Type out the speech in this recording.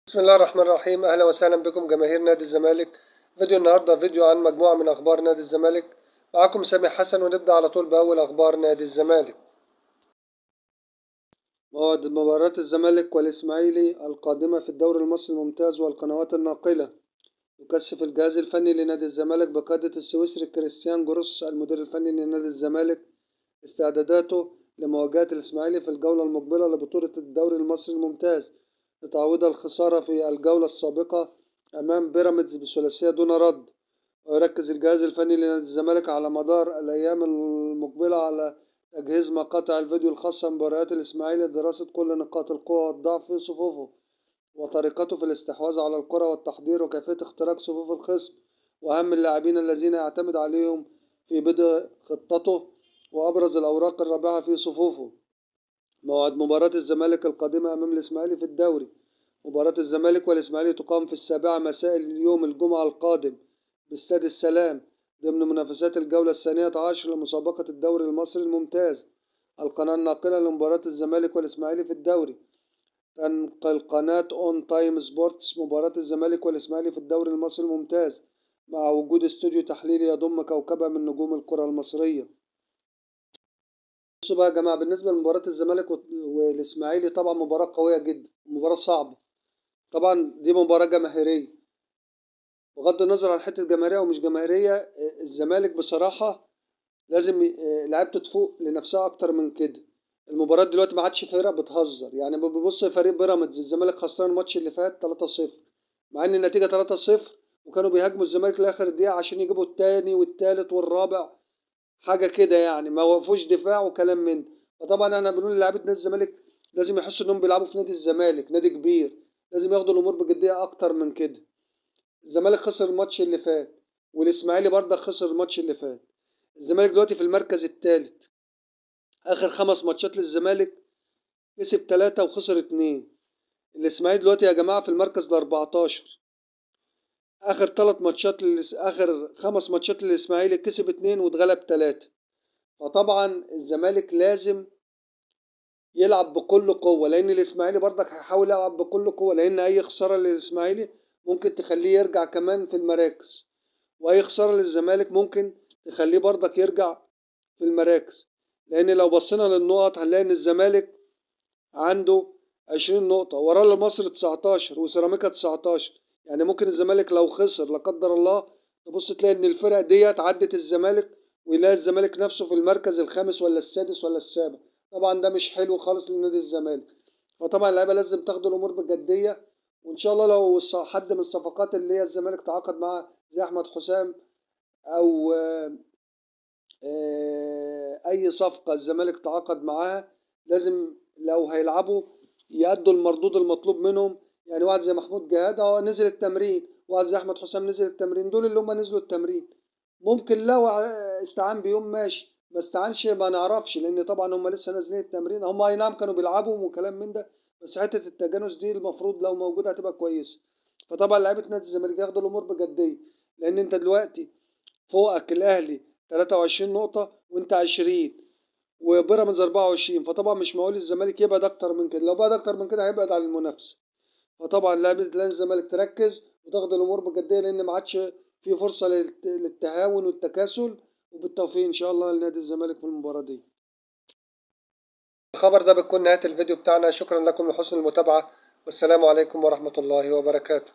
بسم الله الرحمن الرحيم. أهلا وسهلا بكم جماهير نادي الزمالك. فيديو النهاردة فيديو عن مجموعة من أخبار نادي الزمالك. معاكم سامي حسن، ونبدأ على طول بأول أخبار نادي الزمالك. موعد مباراة الزمالك والإسماعيلي القادمة في الدوري المصري الممتاز والقنوات الناقلة. يكثف الجهاز الفني لنادي الزمالك بقيادة السويسري كريستيان جروس المدير الفني لنادي الزمالك استعداداته لمواجهة الإسماعيلي في الجولة المقبلة لبطولة الدوري المصري الممتاز، لتعويض الخسارة في الجولة السابقة أمام بيراميدز بثلاثية دون رد. ويركز الجهاز الفني لنادي الزمالك على مدار الأيام المقبلة على تجهيز مقاطع الفيديو الخاصة بمباريات الإسماعيلي لدراسة كل نقاط القوة والضعف في صفوفه وطريقته في الاستحواذ على الكرة والتحضير وكيفية اختراق صفوف الخصم وأهم اللاعبين الذين يعتمد عليهم في بدء خطته وأبرز الأوراق الرابحة في صفوفه. موعد مباراة الزمالك القادمة أمام الإسماعيلي في الدوري. مباراة الزمالك والإسماعيلي تقام في 7 مساء اليوم الجمعة القادم باستاد السلام ضمن منافسات الجولة 12 لمسابقة الدوري المصري الممتاز. القناة الناقلة لمباراة الزمالك والإسماعيلي في الدوري. تنقل قناة أون تايم سبورتس مباراة الزمالك والإسماعيلي في الدوري المصري الممتاز مع وجود استوديو تحليلي يضم كوكبة من نجوم الكرة المصرية. بصوا بقى يا جماعة، بالنسبة لمباراة الزمالك والإسماعيلي طبعا مباراة قوية جدا، مباراة صعبة، طبعا دي مباراة جماهيرية. بغض النظر عن حتة جماهيرية ومش جماهيرية، الزمالك بصراحة لازم لعيبته تفوق لنفسها أكتر من كده. المباراة دلوقتي ما عادش فرق بتهزر، يعني ببص فريق بيراميدز الزمالك خسران الماتش اللي فات 3-0، مع إن النتيجة 3-0 وكانوا بيهاجموا الزمالك لآخر دقيقة عشان يجيبوا التاني والتالت والرابع، حاجة كده يعني ما وقفوش دفاع وكلام من. فطبعا احنا بنقول للاعيبه نادي الزمالك لازم يحسوا انهم بيلعبوا في نادي الزمالك، نادي كبير، لازم ياخدوا الامور بجدية اكتر من كده. الزمالك خسر الماتش اللي فات والاسماعيلي برضه خسر الماتش اللي فات. الزمالك دلوقتي في المركز الثالث، اخر 5 ماتشات للزمالك كسب 3 وخسر 2. الاسماعيلي دلوقتي يا جماعة في المركز 14، اخر 3 ماتشات اخر 5 ماتشات للاسماعيلي كسب 2 واتغلب 3. فطبعا الزمالك لازم يلعب بكل قوة، لان الاسماعيلي برضك هيحاول يلعب بكل قوة، لان اي خسارة للاسماعيلي ممكن تخليه يرجع كمان في المراكز، واي خسارة للزمالك ممكن تخليه برضك يرجع في المراكز. لان لو بصينا للنقط هنلاقي ان الزمالك عنده 20 نقطة، وراه المصري 19 وسيراميكا 19. يعني ممكن الزمالك لو خسر لا قدر الله تبص تلاقي ان الفرق ديت عدت الزمالك ويلاقي الزمالك نفسه في المركز الخامس ولا السادس ولا السابع. طبعا ده مش حلو خالص لنادي الزمالك. فطبعا اللعيبة لازم تاخد الامور بجدية، وان شاء الله لو حد من الصفقات اللي هي الزمالك تعاقد معاه زي احمد حسام او اي صفقة الزمالك تعاقد معاها لازم لو هيلعبوا يأدوا المردود المطلوب منهم. يعني واحد زي محمود جهاد اهو نزل التمرين، واحد زي احمد حسام نزل التمرين، دول اللي هم نزلوا التمرين. ممكن لو استعان بيوم ماشي، ما استعانش ما نعرفش، لان طبعا هم لسه نازلين التمرين. هم اي نعم كانوا بيلعبوا وكلام من ده، بس حتة التجانس دي المفروض لو موجودة هتبقى كويسة. فطبعا لعيبة نادي الزمالك ياخدوا الامور بجدية، لان انت دلوقتي فوقك الاهلي 23 نقطة وانت 20 وبيراميدز 24. فطبعا مش معقول الزمالك يبعد اكتر من كده، لو بعد اكتر من كده هيبعد عن المنافسة. فطبعا لازم الزمالك تركز وتاخد الامور بجدية، لان ما عادش في فرصة للتهاون والتكاسل. وبالتوفيق ان شاء الله لنادي الزمالك في المباراة دي. الخبر ده بتكون نهاية الفيديو بتاعنا. شكرا لكم لحسن المتابعة، والسلام عليكم ورحمة الله وبركاته.